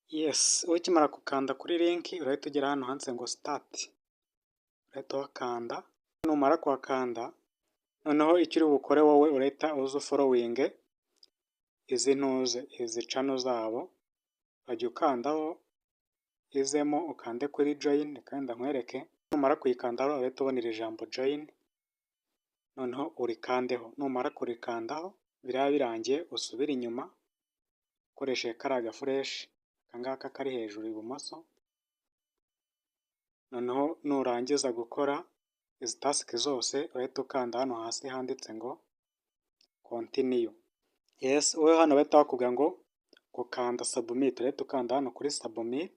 Yes, ukimara gukanda kuri link urahita ugera hano handitse ngo start, urahita uhakanda. Numara kuhakanda, noneho icyo uri bukore wowe, urahita uza ufollowinge izi ntuze, izi channel zabo, urajya ukandaho izemo, ukande kuri join. Reka wenda nkwereke. Numara kuyikandaho urahita ubona iri jambo join, noneho urikandeho. Numara kurikandaho biraba birangiye, usubire inyuma ukoresheje kariya gaflèche aka ngaka kari hejuru ibumoso. Noneho nurangiza gukora izi task zose, urahita ukanda hano hasi handitse ngo continue. Yes, wowe hano bahita bakubwira ngo gukanda submit, urahita ukanda hano kuri submit,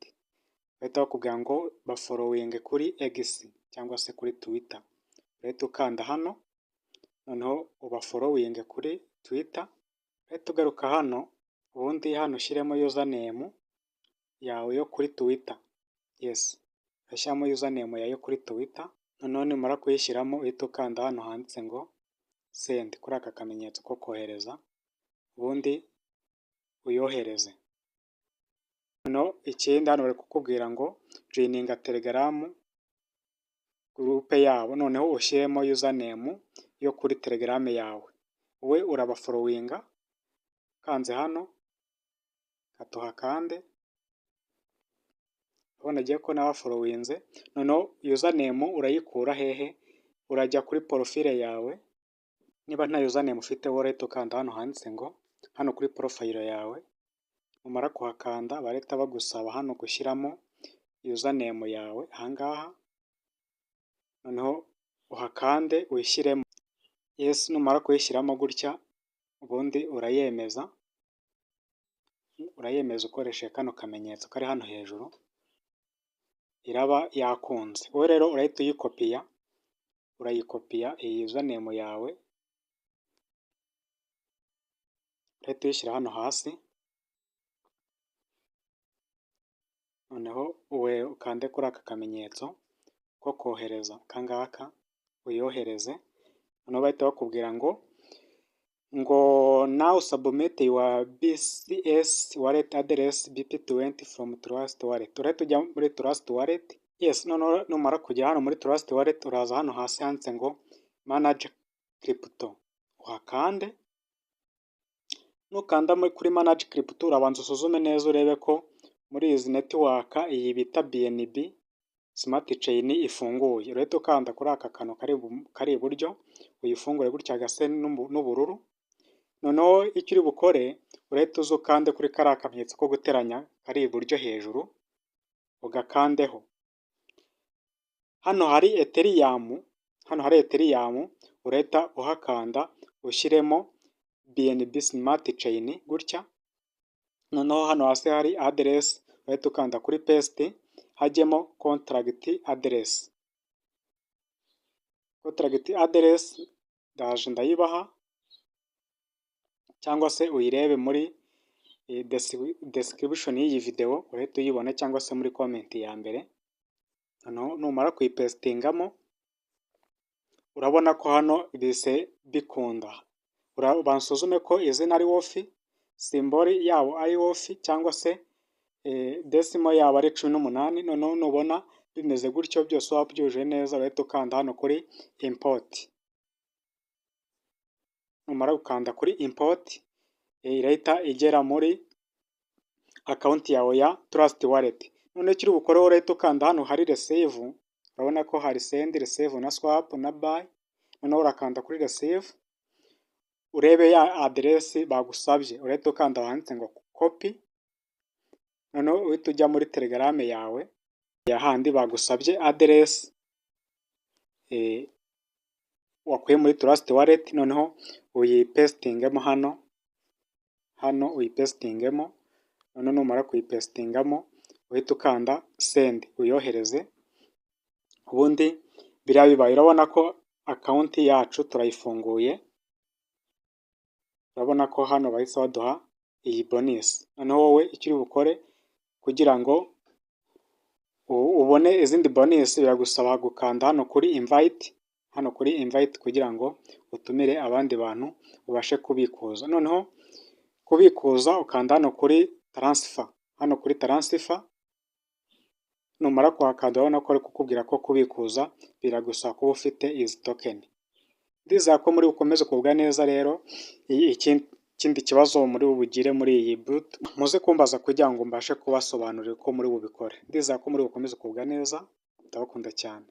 bahita bakubwira ngo bafollowinge kuri X cyangwa se kuri Twitter, urahita ukanda hano, noneho ubafollowinge kuri Twitter. Urahita ugaruka hano, ubundi hano ushyiremo username yawe yo kuri Twitter. Yes, urashyiramo username yawe yo kuri Twitter, noneho numara kuyishyiramo uhite ukanda hano handitse ngo send, kuri aka kamenyetso ko kohereza, ubundi uyohereze. Noneho ikindi, hano bari kukubwira ngo joininga Telegram group yabo, noneho ushyiremo username yo kuri Telegram yawe. Wowe urabafollowinga ukanze hano, tuhakande, urabona agiye ko nabafollowinze. Noneho username urayikura hehe? Urajya kuri profile yawe, niba nta username ufite wowe urahita ukanda hano handitse ngo hano kuri profile yawe, numara kuhakanda barahita bagusaba hano gushyiramo username yawe aha ngaha, noneho uhakande uyishyiremo. Yes, numara kuyishyiramo gutya, ubundi urayemeza, urayemeza ukoresheje kano kamenyetso kari hano hejuru, iraba yakunze. Wowe rero urahita uyikopiya, urayikopiya iyi username yawe, urahita uyishyira hano hasi, noneho ukande kuri aka kamenyetso ko kohereza aka ngaka, uyohereze, noneho bahita bakubwira ngo "Now submit your BSC wallet address BEP20 from Trust Wallet." Urahita ujya muri Trust Wallet. Yes, noneho numara kujya hano muri Trust Wallet, uraza hano hasi handitse ngo manage crypto, uhakande. Nukanda kuri manage crypto, urabanza usuzume neza urebe ko muri izi network iyi bita BNB Smart Chain ifunguye. Urahita ukanda kuri aka kantu kari iburyo, uyifungure gutya gase n'ubururu. Noneho icyo uri bukore, urahita uza ukande kuri kariya kamenyetso ko guteranya kari iburyo hejuru, ugakandeho. Hano hari Ethereum, hano hari Ethereum, urahita uhakanda ushyiremo BNB Smart Chain gutya, noneho hano hasi hari address, urahita ukanda kuri paste, hajyemo contract address. Contract address ndaje ndayibaha cyangwa se uyirebe muri description y'iyi video, urahita uyibona, cyangwa se muri comment ya mbere. Noneho numara kuyipastingamo, urabona ko hano bise bikunda. Urabanza usuzume ko izina ari WOFF, symbol yabo ari WOFF, cyangwa se decimal yabo ari 18. Noneho nubona bimeze gutyo byose wabyujuje neza, urahita ukanda hano kuri import. Numara gukanda kuri import, irahita igera muri account yawe ya Trust Wallet. Noneho icyo uri bukore, urahita ukanda hano hari receive, urabona ko hari send, receive na swap na buy, noneho urakanda kuri receive, urebe ya aderesi bagusabye, urahita ukanda ahanditse ngo copy, noneho uhite ujya muri Telegram yawe ya handi bagusabye aderesi wakuye muri Trust Wallet, noneho uyipastingemo hano, hano uyipastingemo, noneho numara kuyipastingamo uhite ukanda send, uyohereze, ubundi biriya bibaye. Urabona ko account yacu turayifunguye, urabona ko hano bahise baduha iyi bonus. Noneho wowe icyo uri bukore kugira ngo ubone izindi bonus, biragusaba gukanda hano kuri invite, hano kuri invite, kugira ngo utumire abandi bantu ubashe kubikuza. Noneho kubikuza ukanda hano kuri transfer, hano kuri transfer, Hano kuri transfer. Numara kuhakanda, urabona ko bari kukubwira ko kubikuza biragusaba kuba ufite izi token. Ndizera ko muri bukomeze kugubwa neza. Rero ikindi kibazo muri bugire muri iyi bot, muze kumbaza kugira ngo mbashe kubasobanurira uko muri bubikore. Ndizera ko muri bukomeze kugubwa neza, ndabakunda cyane.